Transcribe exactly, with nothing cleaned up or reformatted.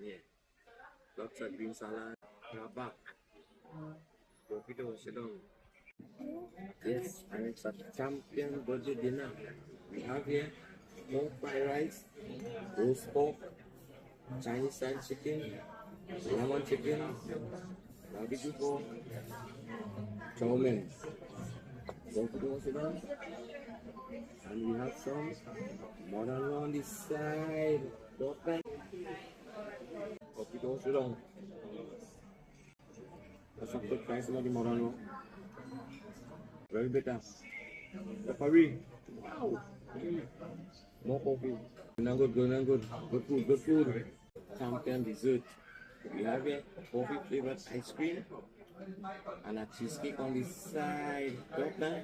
Here. Lots of green salad, rabak. Kopi to, sit down. Yes, and it's a champion birthday dinner. We have here pork fried rice, roast pork, Chinese style chicken, lemon chicken, barbecue pork, chow mein. Kopi to, sit down. And we have some moron on this side. Don't Kopi to, sit down. That's a good price, lagi moron lo. Very better. The curry. Wow. Mm. More coffee. Good and good, good and good. Good food, good food. Champion dessert. We have a coffee flavored ice cream and a cheesecake on this side. Doctor.